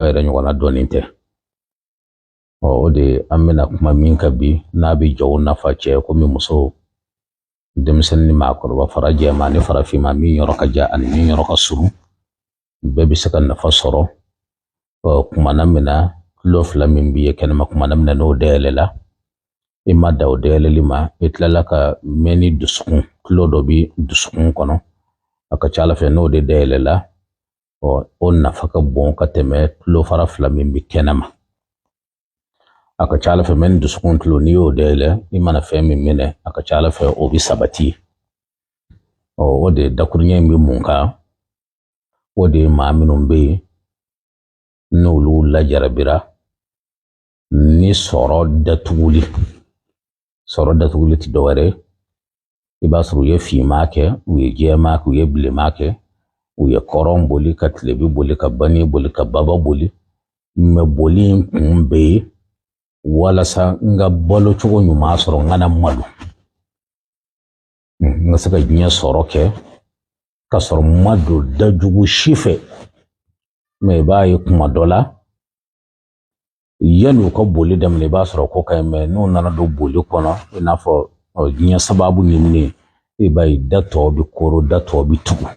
yɛrɛ ɲɔgɔnna dɔnni tɛ. Ɔ, o de an bɛna kuma min kan bi, n'a bɛ jɔnw nafa, cɛ komi muso, denmisɛnnin ni maakɔrɔba, fara jɛman ni farafinma, min yɔrɔ ka jan ani min yɔrɔ ka surun, bɛɛ bɛ se ka nafa sɔrɔ. Ɔ, kumana min na, tulo fila min b'i ye kɛnɛma, kumana min na n'o dayɛlɛla, i ma da o dayɛlɛli ma, i tilala ka mɛn ni dusukun, tulo dɔ bi dusukun kɔnɔ, a ka ca a la fɛ n'o de dayɛlɛla, ɔ, o nafa ka bon ka tɛmɛ tulo fara fila min bi kɛnɛma. A ka ca a la fɛ, mɛ ni dusukun tulo, n'i y'o dayɛlɛ, i mana fɛn min minɛ, a ka ca a la fɛ o bi sabati. Ɔ, o de dakuruɲɛ in bɛ mun kan? O de ye maa minnu bɛ yen n'olu lajarabira ni sɔrɔ datuguli. Sɔrɔ datuguli tɛ dɔwɛrɛ ye, i b'a sɔrɔ u ye finman kɛ, u ye jɛman kɛ, u ye bilenman kɛ, u ye kɔrɔn boli ka tilebi boli ka bani boli ka baba boli, mɛ boli in kun bɛ yen walasa n ka balo cogo ɲuman sɔrɔ, n kana malo, n ka se ka diɲɛ sɔrɔ kɛ ka sɔrɔ n ma don dajugu si fɛ. Mɛ i b'a ye kuma dɔ la, yanni u ka boli daminɛ, i b'a sɔrɔ ko ka ɲi, mɛ n'u nana don boli kɔnɔ, i n'a fɔ diɲɛ sababu ɲinini, i b'a ye da tɔ bɛ koro, da tɔ bɛ tugu.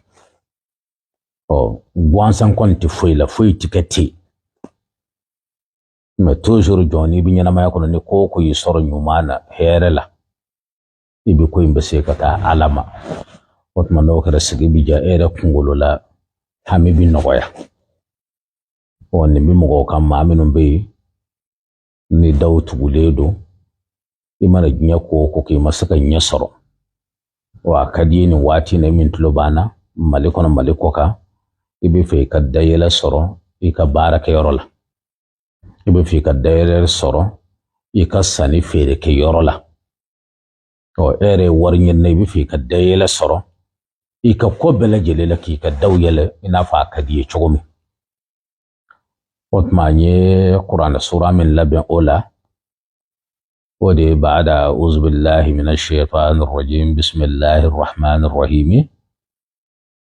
Ɔ, gansan kɔni tɛ foyi la, foyi tɛ kɛ ten. Mɛ toujours jɔn, n'i bɛ ɲɛnamaya kɔnɔ, ni ko o ko y'i sɔrɔ ɲuman na, hɛrɛ la, i bɛ ko in bɛ se ka taa Ala ma. O tuma n'o kɛra, sigi bɛ diya e yɛrɛ kunkolo la, hami bɛ nɔgɔya. Ɔ, nin bɛ mɔgɔw kan, maa minnu bɛ yen ni daw tugulen don, i mana diɲɛ ko o ko kɛ, i ma se ka ɲɛ sɔrɔ. Wa a ka di i ye nin waati in na, min tulo b'an na Mali kɔnɔ, Mali kɔ kan, i bɛ fɛ i ka dayɛlɛ sɔrɔ i ka baarakɛyɔrɔ la, i bɛ fɛ i ka dayɛlɛ sɔrɔ i ka sanni feere kɛ yɔrɔ la, ɔ, e yɛrɛ ye wari ɲini, i bɛ fɛ i ka dayɛlɛ sɔrɔ i ka ko bɛɛ lajɛlen la, k'i ka daw yɛlɛ i n'a fɔ a ka di i ye cogo min. O tuma n ye kuranɛ sura min labɛn o la, o de ye baada auzubillahi minash shaitanir rajim bismillahir rahmanir rahim,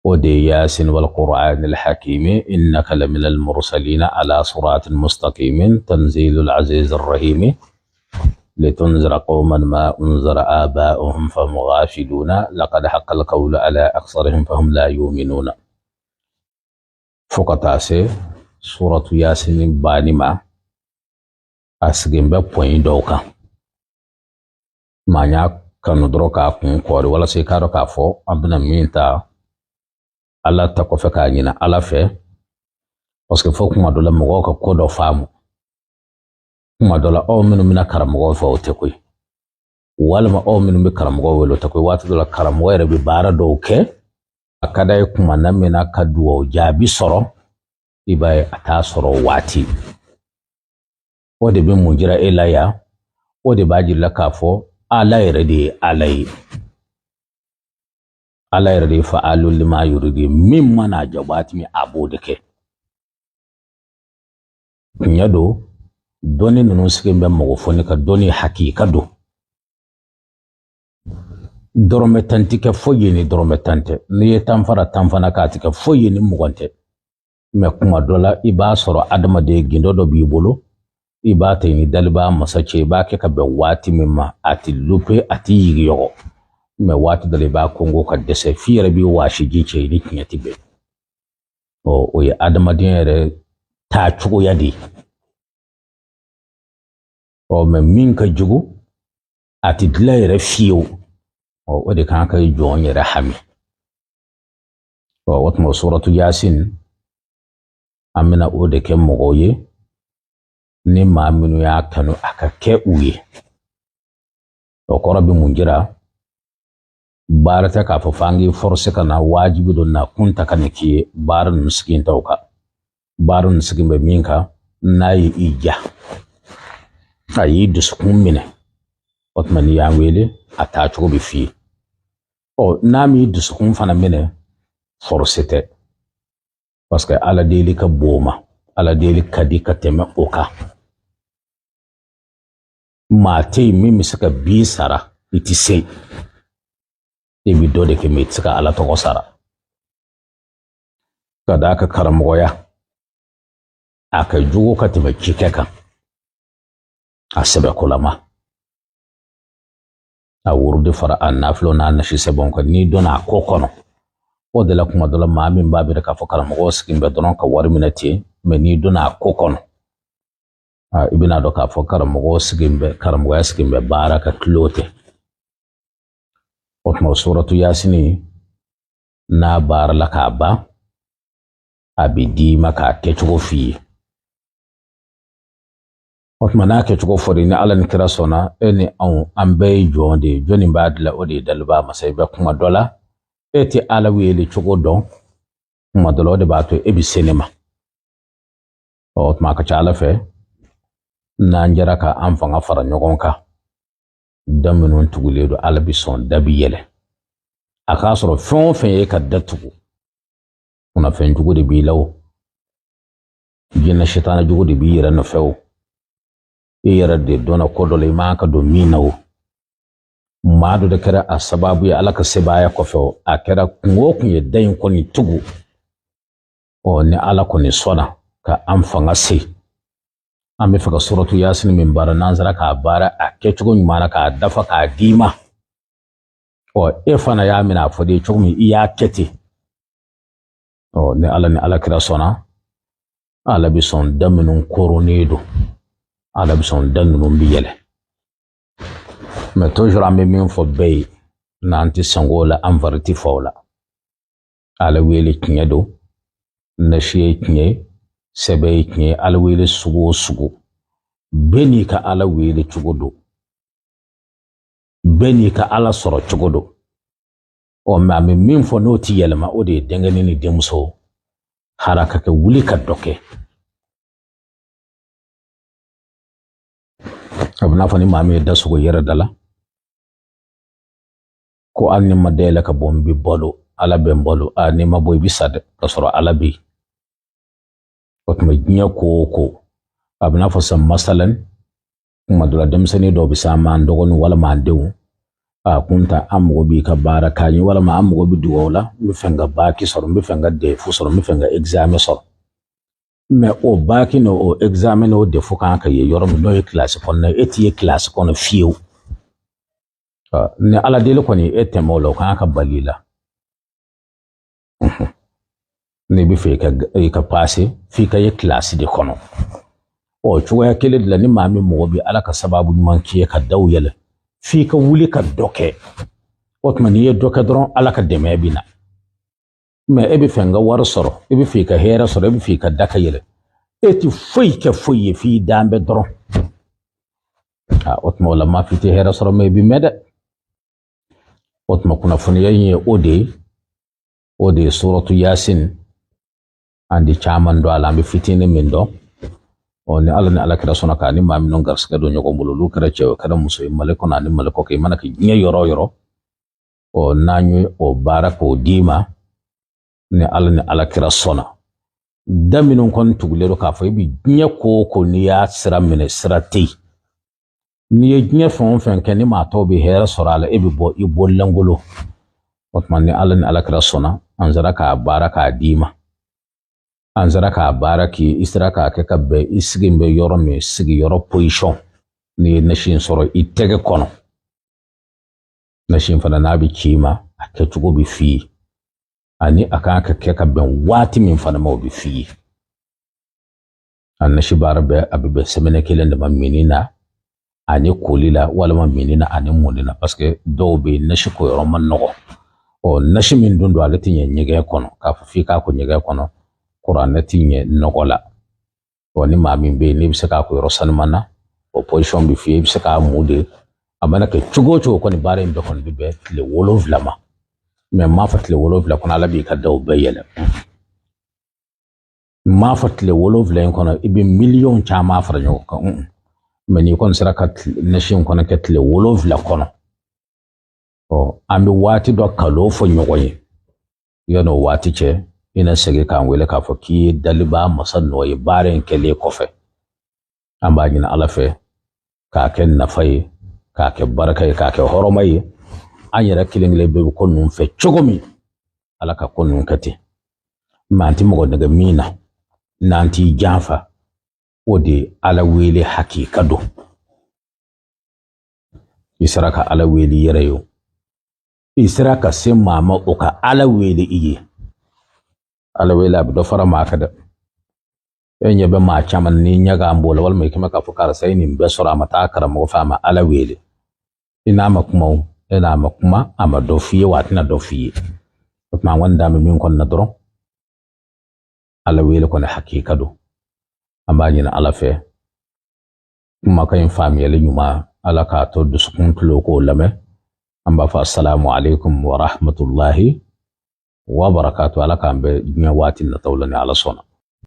o de ye yasin wal qur'anil hakimi innaka laminal mursalina ala siratin mustaqimin tanzilul azizir rahimi لتنذر قوما ما أنذر آباؤهم فهم غافلون لقد حق القول على أكثرهم فهم لا يؤمنون. Fo ka taa se suratu Yasin banni ma, a sigin bɛ pɔyin dɔw kan. Maa y'a kanu dɔrɔn k'a kun kɔri walasa i k'a dɔn k'a fɔ an bɛna min ta Ala ta kɔfɛ k'a ɲini Ala fɛ, parce que fo kuma dɔ la mɔgɔw ka ko dɔ faamu. Kuma dɔ la, aw minnu bɛna karamɔgɔw fɛ, o tɛ koyi, walima aw minnu bɛ karamɔgɔ wele, o tɛ koyi. Waati dɔ la, karamɔgɔ yɛrɛ bɛ baara dɔw kɛ, a ka d'a ye kuma na min na ka duwawu jaabi sɔrɔ, i b'a ye a t'a sɔrɔ o waati. O de bɛ mun jira e la yan? O de b'a jira k'a fɔ Ala yɛrɛ de ye Ala ye, Ala yɛrɛ de ye fa'alu lima yuridi, min mana a ja waati min, a b'o de kɛ. Tiɲɛ don, dɔnni ninnu sigilen bɛ mɔgɔ fɔ ne ka dɔnni hakika don. Dɔrɔmɛ tan ti kɛ foyi ye ni dɔrɔmɛ tan tɛ. N'i ye tan fara tan fana k'a ti kɛ foyi ye ni 20 tɛ. Mɛ kuma dɔ la, i b'a sɔrɔ adamaden gindo dɔ b'i bolo, i b'a ta i ni dalibaa masa cɛ, i b'a kɛ ka bɛn waati min ma, a ti lupe, a ti yigiyɔgɔ. Mɛ waati dɔ la, i b'a kɔngo ka dɛsɛ, f'i yɛrɛ b'i waasi ji cɛ, i ni tiɲɛ ti bɛn. Ɔ, o ye adamadenya yɛrɛ taa cogoya de ye. Ɔ, mɛ min ka jugu, a ti dilan yɛrɛ fiyewu. Ɔ, o de kan ka jɔn yɛrɛ hami. Ɔ, o tuma suratu Yasin, an bɛna o de kɛ mɔgɔw ye ni maa minnu y'a kanu a ka kɛ u ye. O kɔrɔ bɛ mun jira? Baara tɛ k'a fɔ f'an k'i forcer ka na, wajibi don na kun ta ka nin k'i ye. Baara ninnu sigi t'o kan. Baara ninnu sigi bɛ min kan, n'a ye i ja, a y'i dusukun minɛ, o tuma n'i y'an wele, a taa cogo bɛ f'i ye. Ɔ, n'a m'i dusukun fana minɛ, force tɛ, parce que Ala deli ka bon o ma, Ala deli ka di ka tɛmɛ o kan. Maa tɛ yen min bɛ se ka bin sara, i tɛ se. I bɛ dɔ de kɛ, mɛ i tɛ se ka Ala tɔgɔ sara. Ka d'a ka karamɔgɔya A ka jugu ka tɛmɛ cikɛ kan. A sɛbɛkolama, a wurudi fara a nafilo n'a nasi sɛbɛnw kan, n'i donna a ko kɔnɔ, o de la kuma dɔ la, maa min b'a miiri k'a fɔ karamɔgɔ sigin bɛ dɔrɔn ka wari minɛ ten, mɛ n'i donna a ko kɔnɔ, i bɛna dɔn k'a fɔ karamɔgɔ sigin bɛ, karamɔgɔya sigin bɛ baara ka tulo tɛ. O tuma, suratu Yasini n'a baarala k'a ban, a bɛ d'i ma k'a kɛcogo f'i ye. O tuma, n'a kɛcogo fɔra, ni Ala ni kira sɔnna, e ni anw, an bɛɛ ye jɔn de ye. Jɔnni b'a dilan? O de ye dalibaa masa. I bɛ kuma dɔ la, e tɛ Ala wele cogo dɔn. Kuma dɔ la, o de b'a to e bɛ se ne ma. O tuma, a ka ca Ala fɛ, n'an jɛra ka an fanga fara ɲɔgɔn kan, da minnu tugulen don, Ala bi sɔn, da bi yɛlɛ. A k'a sɔrɔ fɛn o fɛn ye ka da tugu, kunnafɛn jugu de b'i la, o jinɛ sitana jugu de b'i yɛrɛ nɔfɛ, o i yɛrɛ de dɔnna ko dɔ la, i man ka don min na, o maa dɔ de kɛra a sababu ye. Ala ka sebaaya kɔfɛ, o a kɛra kun o kun ye da in kɔni tugu. Ɔ, ni Ala kɔni sɔnna ka an fanga se, an bɛ fɛ ka suratu Yasini min baara, n'an sera k'a baara a kɛcogo ɲuman na, k'a dafa k'a d'i ma, ɔ, e fana y'a minɛ a fɔ de cogo min, i y'a kɛ ten. Ɔ, ni Ala ni Ala kira sɔnna, Ala bɛ sɔn, da minnu koronnen don, Ala bɛ sɔn, da ninnu bɛ yɛlɛ. Mɛ toujours, an bɛ min fɔ bɛɛ ye, n'an tɛ sɔn la, an fari tɛ fɔ o la. Ala wele tiɲɛ don, nasi ye tiɲɛ ye, sɛbɛ ye tiɲɛ ye. Ala wele sugu o sugu, bɛɛ n'i ka Ala wele cogo don, bɛɛ n'i ka Ala sɔrɔ cogo don. Ɔ, mɛ an bɛ min fɔ, n'o ti yɛlɛma, o de ye denkɛnin ni denmuso haraka kɛ, wuli ka dɔ kɛ. A bɛ n'a fɔ ni maa min ye da sogo yɛrɛ da la ko hali ni ma dayɛlɛ ka bɔ, n bɛ balo, Ala bɛ n balo. A n'i ma bɔ, i bɛ sa dɛ, ka sɔrɔ Ala bɛ yen. O tuma, diɲɛ ko o ko, a bɛ n'a fɔ sisan, masalan, kuma dɔ la, denmisɛnnin dɔw bɛ se an ma, an dɔgɔninw walima an denw, a kun ta, an mago b'i ka baara k'a ɲɛ, walima an mago bɛ dugawu la, n bɛ fɛ ka bac sɔrɔ, n bɛ fɛ ka DEF sɔrɔ, n bɛ fɛ ka examen sɔrɔ. Mɛ o bac n'o o examen n'o DEF kan ka ye yɔrɔ min, n'o ye kilasi kɔnɔna ye, e t'i ye kilasi kɔnɔ fiyewu. Ni Ala deli kɔni e tɛmɛ o la, o kan ka bali i la. N'i bɛ fɛ i ka passer, f'i ka ye kilasi de kɔnɔ. Ɔ, cogoya kelen de la, ni maa min mago bɛ Ala ka sababu ɲuman k'i ye ka daw yɛlɛ, f'i ka wuli ka dɔ kɛ. O tuma, n'i ye dɔ kɛ dɔrɔn, Ala ka dɛmɛ bɛ na. Mɛ e bɛ fɛ n ka wari sɔrɔ, e bɛ fɛ i ka hɛrɛ sɔrɔ, e bɛ fɛ i ka da ka yɛlɛ, e tɛ foyi kɛ foyi ye f'i dan bɛ dɔrɔn. O tuma, o la maa f'i tɛ hɛrɛ sɔrɔ, mɛ i bɛ mɛn dɛ. O tuma, kunnafoniya in ye o de ye, o de ye suratu Yasin. An di caman dɔn a la, an bɛ fitinin min dɔn. Ɔ, ni Ala ni Ala kira sɔnna k'a ni maa minnu garisigɛ don ɲɔgɔn bolo, olu kɛra cɛ o kɛra muso ye, Mali kɔnɔ ani Mali kɔkan, i mana kɛ diɲɛ yɔrɔ o yɔrɔ, ɔ, n'an ye o baara k'o d'i ma, ni Ala ni Ala kira sɔnna, da minnu kɔni tugulen don k'a fɔ i bɛ diɲɛ ko o ko, n'i y'a sira minɛ, sira tɛ yen. N'i ye diɲɛ fɛn o fɛn kɛ, ni maa tɔw bɛ hɛrɛ sɔrɔ a la, e bɛ bɔ i bololankolon. O tuma, ni Ala ni Ala kira sɔnna, an sera k'a baara k'a d'i ma, an sera k'a baara k'i, i sera k'a kɛ ka bɛn i sigi bɛ yɔrɔ min, sigiyɔrɔ position. N'i ye nasi in sɔrɔ i tɛgɛ kɔnɔ, nasi in fana n'a bɛ ci i ma, a kɛcogo bɛ f'i ye, ani a kan ka kɛ ka bɛn waati min fana ma, o bɛ f'i ye. A nasi baara bɛɛ, a bɛ bɛn semaine kelen de ma, mini na ani koli la, walima mini na ani munni na, parce que dɔw bɛ yen, nasi ko yɔrɔ man nɔgɔ. Ɔ, nasi min dun don, ale tɛ ɲɛ ɲɛgɛn kɔnɔ, k'a fɔ f'i k'a ko ɲɛgɛn kɔnɔ, kuranɛ tɛ ɲɛ nɔgɔ la. Ɔ, ni maa min bɛ yen, n'i bɛ se k'a ko yɔrɔ sanuman na, o position bɛ f'i ye, i bɛ se k'a mun de. A mana kɛ cogo o cogo kɔni, baara in bɛɛ kɔni bɛ bɛn tile 7 ma. Mɛ n m'a fɔ tile 7 kɔnɔ Ala b'i ka daw bɛɛ yɛlɛ. N m'a fɔ tile 7 in kɔnɔ i bɛ miliyɔn caman fara ɲɔgɔn kan. Mɛ n'i kɔni sera ka nasi in kɔnɔ kɛ tile 7 kɔnɔ, ɔ, an bɛ waati dɔ kalo fɔ ɲɔgɔn ye. Yan'o waati cɛ, i na segin k'an wele k'a fɔ k'i ye dalibaa masa nɔ ye. Baara in kɛlen kɔfɛ, an b'a ɲini Ala fɛ k'a kɛ nafa ye, k'a kɛ barika ye, k'a kɛ hɔrɔma ye. An yɛrɛ kelen kelen bɛɛ bɛ ko ninnu fɛ cogo min, Ala ka ko ninnu kɛ ten. Mɛ an tɛ mɔgɔ nɛgɛ min na, n'an t'i janfa. O de Ala wele hakika don. I sera ka Ala wele i yɛrɛ ye o, i sera ka se maa ma o ka Ala wele i ye. Ala wele a bɛ dɔ fara maa kan dɛ. E ɲɛ bɛ maa caman ni ɲɛ k'an b'o la, walima i kɛmɛ k'a fɔ karisa ye nin bɛɛ sɔrɔ, a ma taa karamɔgɔ fɛ, a ma Ala wele. I n'a ma kuma o, e n'a ma kuma, a ma dɔ f'i ye wa a tɛna dɔ f'i ye. O tuma an kɔni dan bɛ min kɔni na dɔrɔn, Ala wele kɔni hakika don. An b'a ɲini Ala fɛ, kumakan in faamuyali ɲuman, Ala k'a to dusukun tulo k'o lamɛn. An b'a fɔ asalamu alaikum wa rahmatullahi wa barakatu. Ala k'an bɛ diɲɛ waati nataw la ni Ala sɔnna.